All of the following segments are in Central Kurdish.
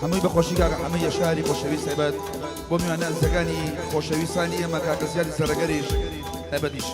هەمووی بە خۆشی کاکە حەمەی یەشاری خۆشەویست تایبەت بۆ میوانە ئەزیزەکانی خۆشەویستانی ئێمە کاکە زیادی سەرەگەریش تایبەتیش.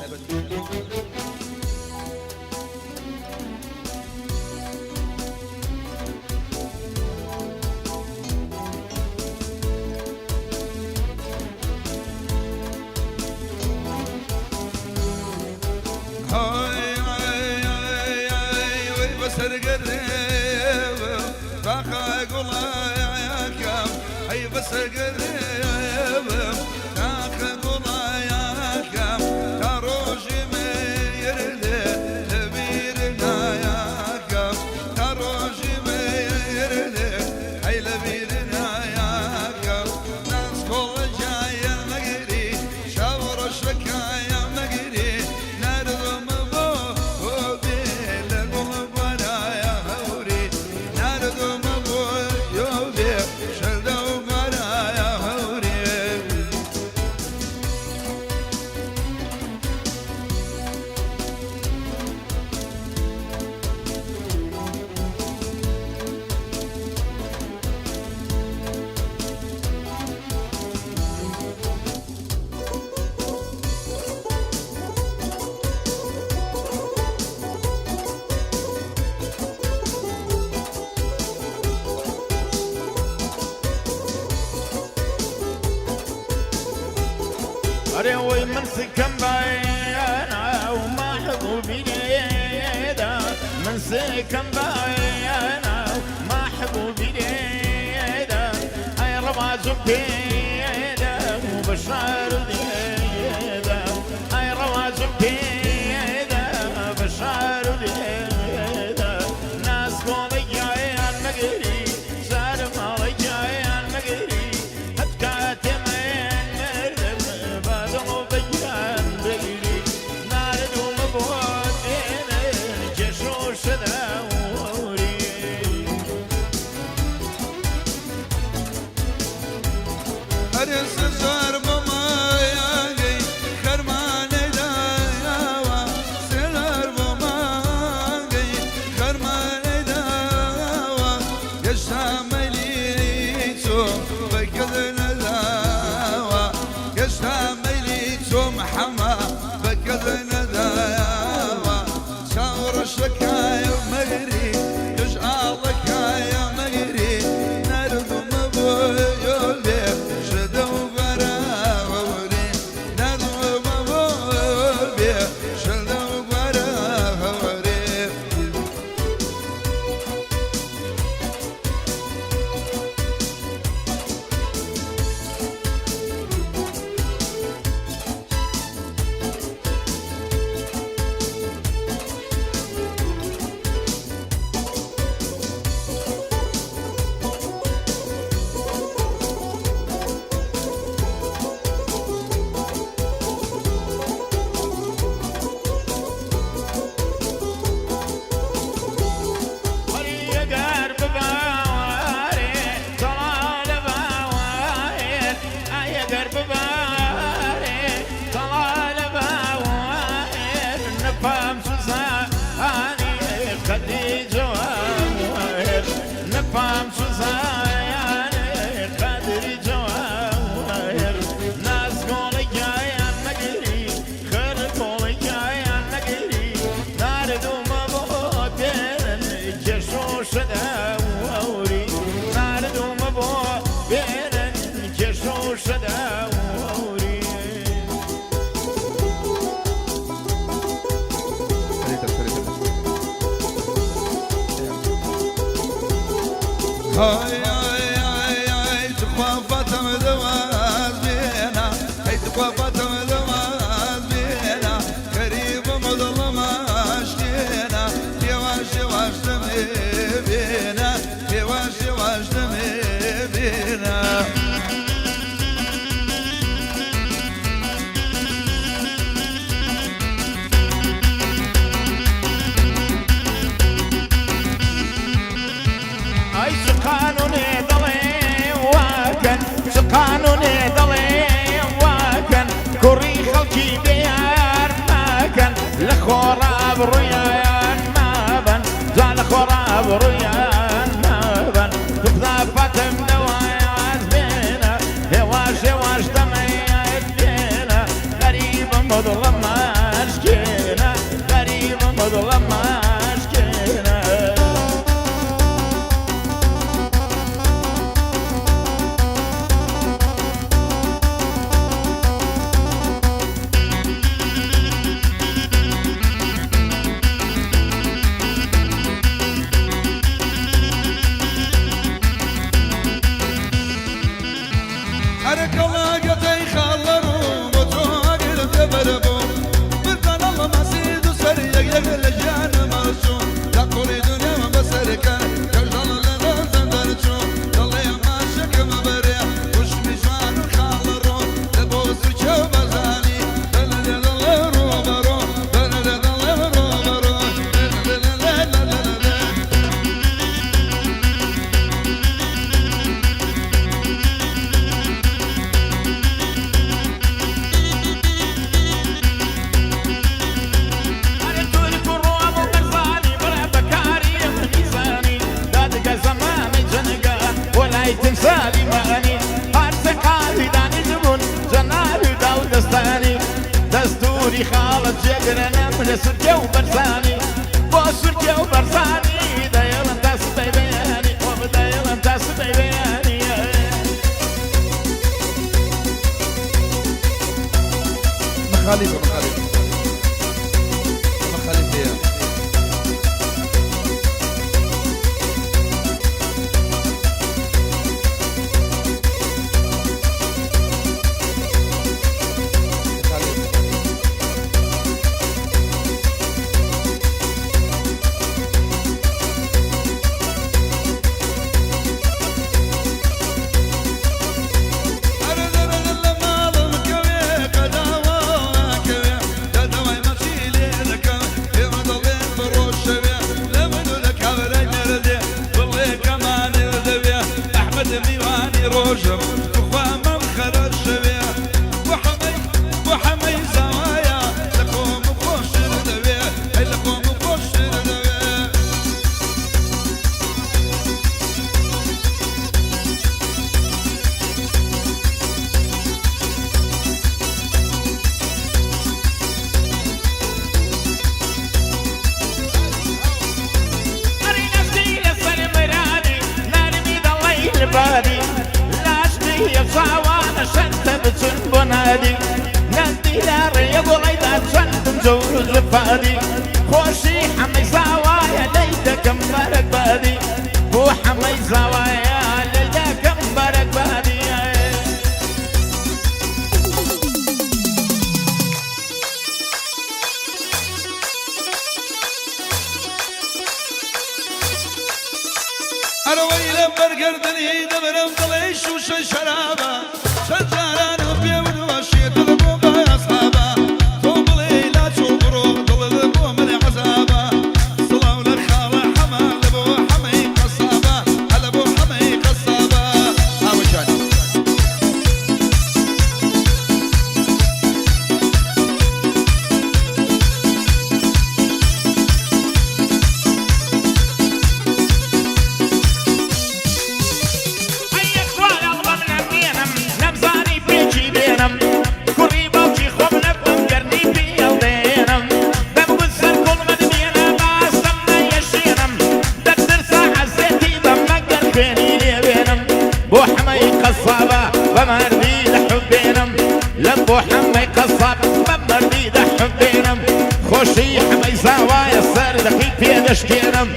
ئەرێ وەی من سکەم بایانا و مەحبوبی لێدا، من سکەم بایانا و مەحبوبی لێدا، ئەی ڕەواجم پێدا و بەشار لێدا، ئەی ڕەواجم پێدا بەشار لێدا، ناسکۆڵە گیان مەگری، سارم ماڵە گیان مەگری، هەت کاتێ من مردم بە دڵ و بە گیان بگری، ناردوومە بۆ دێنن کێش و شەداوری. ئەرێ سزار بۆ مایەگەی خەرمانەی دایاوە، سێلار بۆ مانگەی خەرمانەی داوە، هێشتا مەیلی چۆ بە کەس نەداوە، هێشتا مەیلی چۆ محەمە بە کەس نەداوە، چاو ڕەشەکایە مەگری، قژ ئاڵەکایە مەگری، ناردومە بۆ یۆلێ شەدە و گوارەوەری، ناردومە بۆ بێ شەدە و گوارەوەری. ئەگەر ببارێ تەڵا لە باوایێ، ئەگەر ببارێ تەڵا لە باوایێ، نەپام سوزانی قەدی جەواهر، نەپام سوزانی قەدری جەواهر، نازگۆڵە گیان مەگری، خەرگۆڵە گیان مەگری، ناردوومە بۆ بێنن کێش و شەداوری، ناردوومە بۆ بێنن کێش و شەداوری. های های های تخوا فاتم دواز بێنا، ئەی تخوا فاتم دواز بێنا، غەریبم دڵم ئاشتێنا، هێواش هێواش دەمێ بێنا، هێواش هێواش دەمێ بێنا. ئەی چ قانونێ دەڵێ واکەن، چ قانونێ دەڵێ واکەن، کوڕی خەڵکی بێیار ماکەن، لە خۆڕا بڕویان مابەن، جا لە خۆڕا بڕویان مابەن، توخدا. خەڵاتم دەواز بێنە، هێواش هێواش دەمەیەت بێنە، غەریبم بۆ دڵم ماشکێنە، غەریبم بۆ دڵم ماشکێنە. ئەرێ کەڵاگەتەی خاڵەڕوو بۆ تۆ ئاگر تێبەربوو، بردانەڵە ماسی دوو سەر یەک یەک لە ژیانم هەڵچوو، لە قوڕی دونیام بەسەرکە کەژاڵ لە دەستم دەرچوو، دەڵێ ماشەکەم بەرێ وشمی جوان و خاڵەڕوو، لە بۆ سوچە و بەزانی دەڵێ دەڵێ ڕووبەڕوو، دەڵێ دەڵێ ڕووبەڕوو. ئەرێ تورک و ڕۆم و بەرزانی بڵێ بەکاری منی زانی، دادگە زەمانی جەنگە بۆ لای تمسالی مانی، هەرسێ قاوی دانیشتبوون جەنابی و داو دەستانی، دەستوری خاڵت جێگرە نەم لە سورکێ و بەرزانی، بۆ سورکێ و بەرزانی دەیڵم تا سبەی بەیانی، خۆ بدەیڵم تا سبەی بەیانی. مەخالیفە مەخالیفە مەخالیفەیە. مەخالیفە. ئەرێ دەرە لە ماڵم کەوێ قەداوە کەوێ، دەدەوای مەچی لێ دەکەم، ئێمە دەڵێن بڕۆ شەوێ، لە من و لە کابرای مێردێ بڵێ کەمانێ دەوێ، ئەحمەد میوانی ڕۆژم توخوا مەم خەرە شەوێ، بۆ حەمەی بۆ حەمەی زاوایە لە خۆم خۆشتر دەوێ، ئەی لە خۆم خۆشتر دەوێ. ئەرێ نەستی لەسەر مرادی نەرمی دەڵێی لبادی، لاشتی یەکساوانە شەرتە بچن بۆ نادی، نەستی لە ڕێیە گوڵەیدا چەندم جەور و جفادی، خۆشی حەمەی زاوایە لێی دەکەم بەرەک بادی، بۆ حەمەی زاوایە لێی دەکەم بەرەک بادی. ئەرەوەی لە بەرگردنی دەبرم دڵی شوشەی شەرابە، چەند جاران و پێ ودوەشێ دڵ بۆ بە ئەسحابە، تۆ بڵێ لا چۆ بڕۆ دڵت بۆ من عەزابە، سڵاو لە خاڵە حەمە لە بۆ حەمەی قەسابە، هەلە بۆ حەمەی قەسابە. ئاوەجان ئەی یەخوا ئەڵبەم نەمێنم نەمزانی پێکی بێنم، کوڕی باوکی خۆم نەبم گەرنی پێڵدێنم، دەمگوت سەر کوڵمت بێنە باستم نەیەشێنم، دەترسا عەزێتی بەم مەگەر خوێنی لێوێنم، بۆ حەمەی قەسابە بە مەردی دەحوبێنم، لە بۆ حەمەی قەساب بە مەردی دەحوبێنم، خۆشی حەمەی زاوایە سەر دەقی پێدەشکێنم،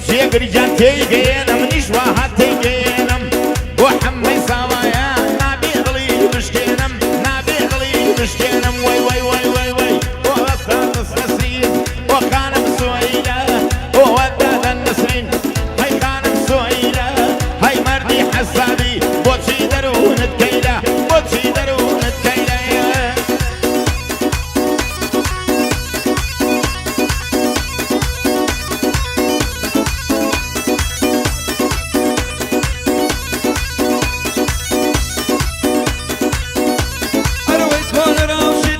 جێگریان تێیگەیەنم منیش واها تێیگەیەنم، بۆ حەمەی زاوایە نابێ دڵی بشکێنم، نابێ دڵی بشکێنم. وەی وەی وەی وەی وەی بۆ نەسرین، بۆ خانم سوەیلە، بۆ وەدادە نەسرین، هەی خانم سوەیلە، هەی مەردی حەسابی، بۆچی دەروونت کەیلە، بۆچی دەروونت کەیلە. ئەرەوەی توانە ڕاوشی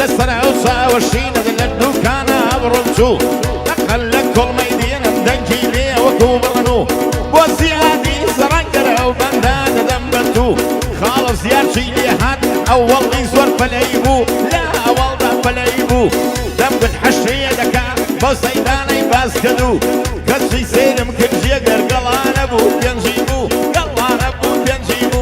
لەسەر ئەو چاوە شینت لە دوکانە ئەبڕم چوو ئەقەل لە کۆڵمەی دێنم دەنگی لێ وەکو بڕن و بۆ زیادی زەڕەنگەرە ئەو بەندە دەدەم بە توو خاڵە زیاد چی لێ هات ئەوەڵی زۆر پەلەی بوو لە ئەوەڵدا پەلەی بوو دەمگوت حەشریە دەکا بەو سەیدانەی باس کرد و کەچی سەیرم کرد جێگەر گەڵانە بوو پێنجی بوو گەڵانە بوو پێنجی بوو.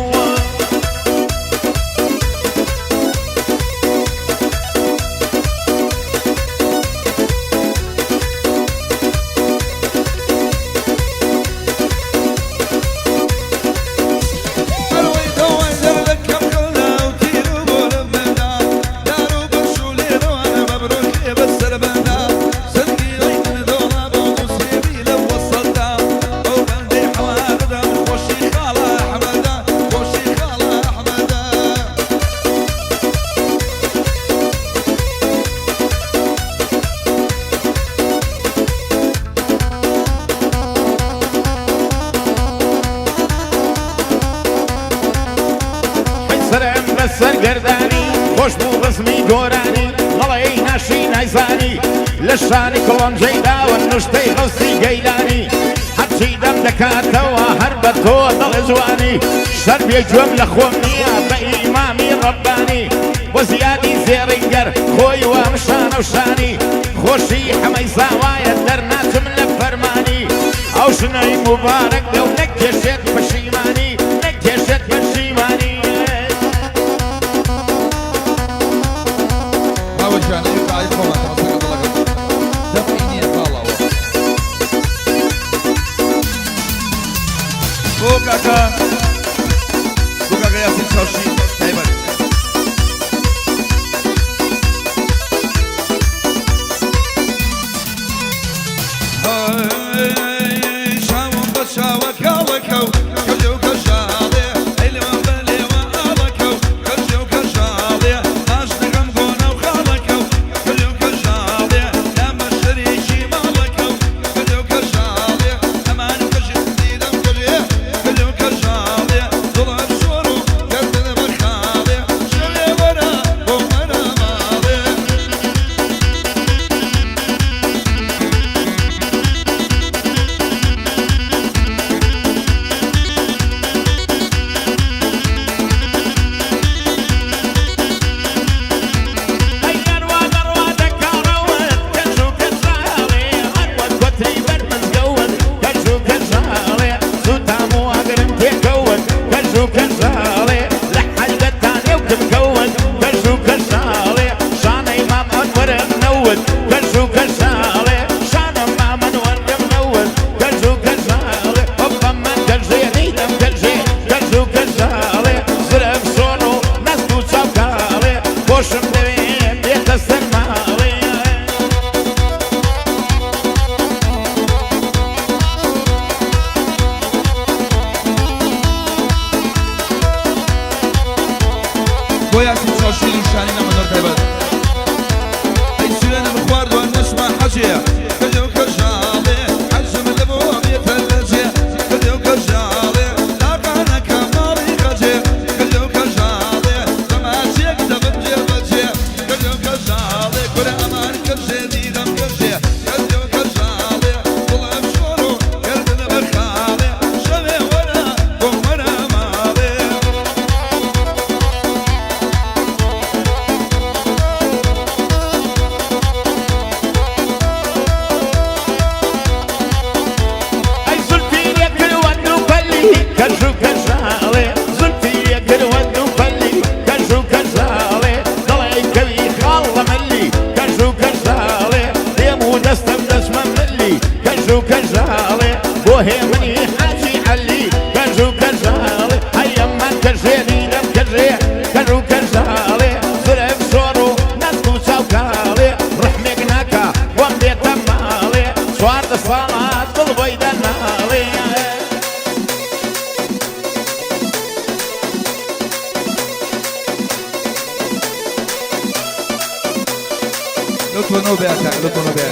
سەرم بەسەر گەردانی خۆش بوو ڕزمی گۆرانی هەڵەی ناشی نایزانی لە شانی کڵۆنجەی داوە نوشتەی غەوسی گەیلانی هەرچی دەم دەکاتەوە هەر بە تۆ دەڵێ جوانی شەربێ گوێم لە خۆم نییە بە ئیمامی ڕەبانی بۆ زیادی زێڕینگەر خۆی وام شانە و شانی خۆشی حەمەی زاوایە دەرناچم لە فەرمانی ئەو ژنەی موبارەک بێ و نەکێشێت پەشیمانی نەکێشێت پەشیمانی. ئەوە گیان ئەوی قاعی خۆمان تەمەسەکە دڵەکەم دەفعی نییە خاڵەوە بۆ کاکە بۆ کاکە یاسین چاوشی تایبەت. شاوم بە چاوە کاڵەکە و کەژێ و کەژاڵێ ئەی لێوان بە لێوە ئاڵەکە و کەژێ و کەژاڵێ ئاشنەکەم گۆنە و خاڵەکە و کەژێ و کەژاڵێ لامە شەریکی ماڵەکە و کەژێ و کەژاڵێ ئەمان کەژێ دیدەم کەژێ کەژێ و کەژاڵێ دڵم شۆڕ و گەردن بە خاڵێ شەوێ وەرە بۆ مەرە ماڵێ. ئەی ئەروا دەڕوا دەکاڕەوت کەژ و کەژاڵێ هەروەک کۆتری بەر مزگەوت کەژ و کەژاڵێ سووتام و ئاگرم تێکەوت کەژ و کەژاڵێ لە حەلدەتان نێوکم کەوت کەژ و کەژاڵێ شانەی مام ئەنوەرم نەوت کەژ و کەژاڵێ شانە مام ئەنوەرم نەوت کەژ و کەژاڵێ ئۆپە من کەژێ دیدەم کەژێ کەژ و کەژاڵێ زرم شۆن و نەست و چاوکاڵێ خۆشم دەوێ بێتە سەر ماڵێ. بۆ یاسین چاوشیر و شانی نەمەنۆر تایبەت. ئەی سوێنم خواردوە نەچمە حەجێ کەژێ و کەژاڵێ حەجم لە بۆ بێتە لەجێ کەژێ و کەژاڵێ لاقانەکە ماڵی خەجێ کەژێ و کەژاڵێ تەماچێک دەبم جێ بەجێ کەژێ و کەژاڵێ کورە ئەمان کەژێ دیدەم کەژێ کەژێ و کەژاڵێ دڵم شۆڕ و گەردن بە خاڵێ شەوێ وەرە بۆ مەرە ماڵێ. ئەی زولفی لێکردوە دوو پەلی کەژ و کەژاڵێ زولفی لێکردوە دوو پەلی کەژ و کەژاڵێ دەڵێ کەوی خاڵ لە ملی کەژ و کەژاڵێ دێم و دەستم دەچمە ملی کەژ و کەژاڵێ بۆ هێمنی حاجی عەلی کەژ و کەژاڵێ ئەی ئەمان کەژێ دیدەم کەژێ کەژ و کەژاڵێ زرم شۆڕ و نەست و چاوکاڵێ ڕەحمێک ناکا بۆم بێتە ماڵێ 14 ساڵە دڵ بۆی دەناڵێ. لەو تۆنەوە بێ کاک لەو تۆنەوە بێ.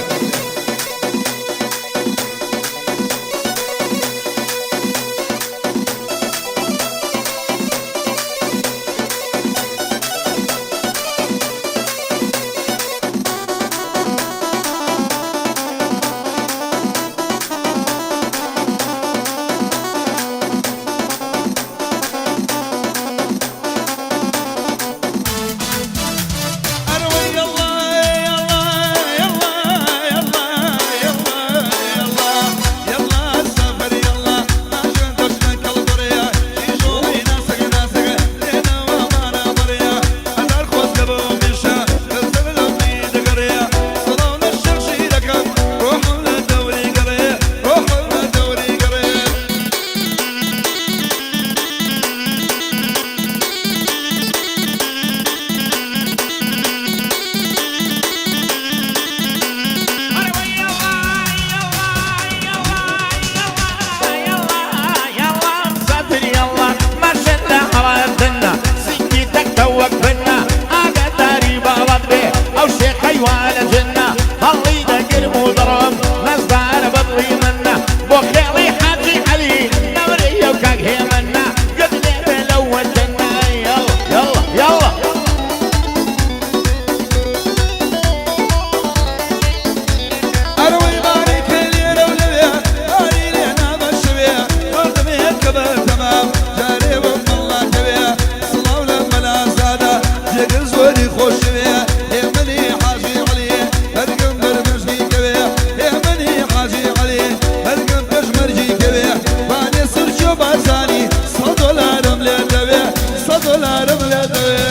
زۆری خۆشوێ هێمنی حاجی عەلی مەرگم بەر مەژنی کەوێ هێمنی حاجی عەلی مەرگم پێش مەرگی کەوێ وانێ سرچۆ بارزانی 100 دۆلارم لێ دەوێ 100 دۆلارم لێ دەوێ.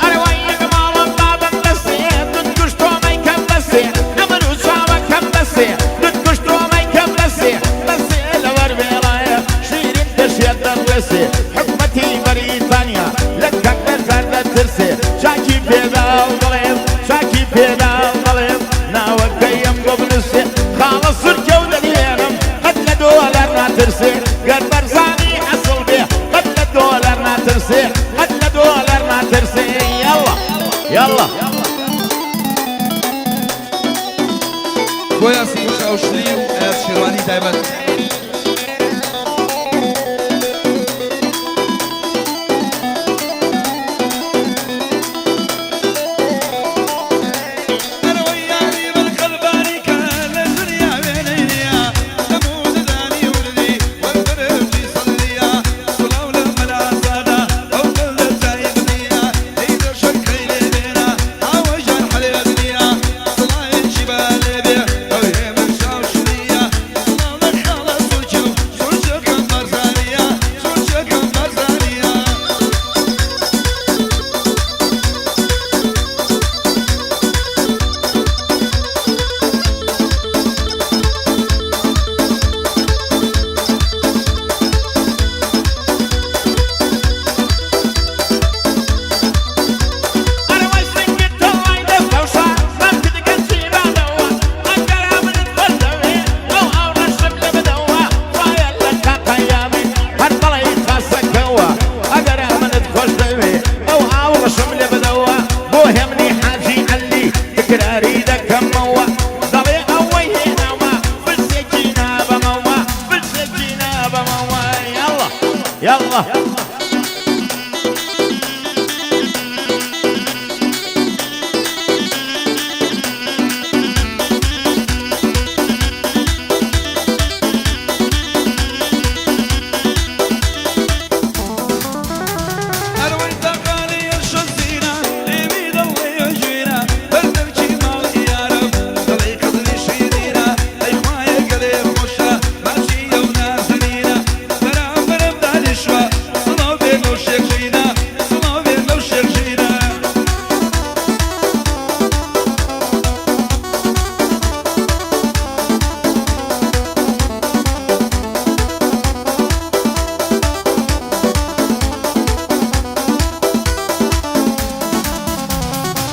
ئەرەوای یەک ماڵم بابم بەسێ دت کوشت تۆمەی کەم بەسێ ئەمن و چاوەکەم بەسێ دت کوشت تۆمەی کەم بەسێ بەسێ لەوەر وێڵایە شیرین دەشێت دەڕێسێ حکومەتی بەریتانیا لە کاک بەرزان دەترسێ چاکی پێدا و دەڵێم چاکی پێدا و دەڵێم ناوەکەیم بۆ بنووسێ خاڵە سورکە و دەدوێنم قەت لە دۆلار ناترسێ گەر بەرزانی ئەسڵ بێ قەت لە دۆلار ناترسێ قەت لە دۆلار ناترسێ یاڵا یاڵا. بۆ یاسین چاوشلی و ئەیاز شێروانی تایبەت. ئەرەوەی یاری من قەلبانی کە لە دنیا وێنەی نییە دەموو ددانی وردی وەربرمجی سەدریە سڵاو لە مەلا سادە ئەو دڵ لە جای بنیە ئەی دەشەکەی لێ بێنە ئاوەژان حەلێ دنیا سڵاوێکی با لێ بێ ئەو هێمن چاوشلیە سڵاو لە خاڵە سورکی و سورچەکەم بەرزانیە سورچەکەم بەرزانیە. ئەرەوەی سنگت تۆڵای دەستەوشە مەمکت گەنجی بادەوە ئەگەرا منت خۆش دەوێ ئەو ئاو ڕەشم لێ بدەوە خوایە لە کاقەیامی هەر بەڵێی خاسەکەوە ئەگەرا منت خۆش دەوێ ئەو ئاو ڕەشم لێ بدەوە بۆ هێمنی حاجی عەلی تکراری دەکەمەوە دەڵێ ئەوەی هێناوە فلسێکی نابەمەوە فلسێکی نابەمەوە یاڵا یاڵا. ئەرەوەی تاقانەی شەزینە لێوی دەڵێ ژینە بەردەرکی ماڵی یارم دەڵێ قەدری شیرینە ئەی خوایە گەلێ خۆشە ماچی ئەو نازەنینە بەرامبەرم دانیشوە سڵاو بێ لەو شێخ ژینە سڵاو بێ لەو شێخ ژینە.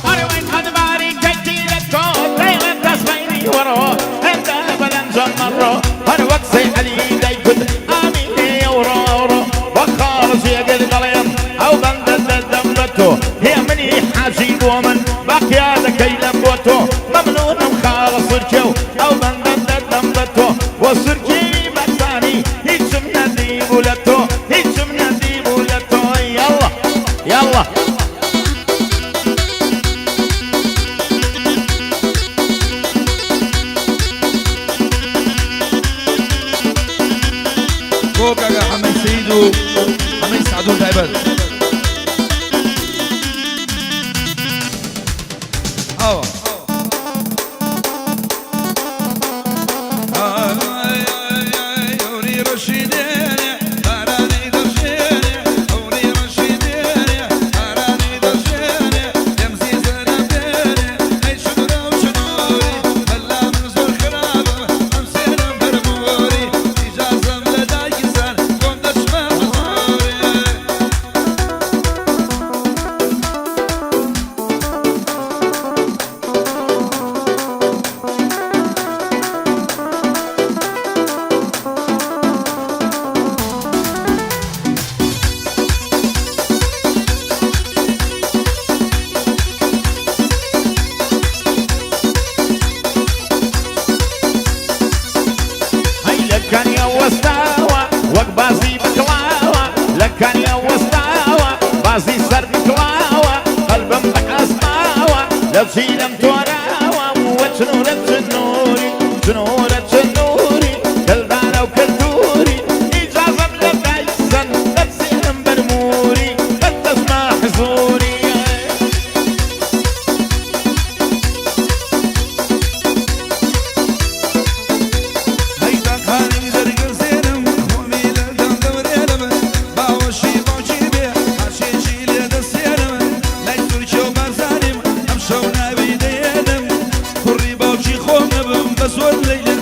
ئەرەوەی قەدباری کەکی لە تۆ دەیڵێن دەستمەیری وەڕۆ هێندە بەلەنجەم مەڕۆ هەر وەک سەی عەلی دەیگوت ئامینێ ئەوڕۆ ئەوڕۆ وەک خاڵ جێگر دەڵێم ئەو بەندە دەدەم بە تۆ هێمنی حاجی بۆ من باقیا دەکەی لە بۆ تۆ مەمنونم خاڵە سورکێ و ئەو بەندە دەدەم بە تۆ بۆ سورکێوی بەرزانی هیچم نەدیبوو لە تۆ هیچم نەدیبوو لە تۆ یاڵا یاڵا. بۆ کاکە حەمەی سەید و حەمەی سەعدون تایبەت. ئاوا. ئەوری ڕەشیدێنێ بارانی دەڕژێنێ ئەوری ڕەشیدێنێ بارانی دەڕژێنێ لێم زیزە نەبێنێ ئەی چنورە و چنوری بەلا من زۆر خراپم ئەم سێنم بەرمۆری ئیجازەم لە دایکی سان بۆم دەچمە حەزۆری. لە چیلم تۆراوە وە چنورە چنوری، چنورە چنوری، دلدارە و کەلتوری، ئیجازەم لە دایسەن دەرسێنم بەرموری بەدەستما حزوری. هەی تاقانی دەرگەزێنم، خۆمی لە دەم دەورێنم، باوەشی باوکی بێ ماچێکی لێ دەسێنم، لای تورکیە و بارزانیم ئەمشەو ناوی دەیێنم، کوڕی باوکی خۆم نەبم بە زۆر لەیلێ.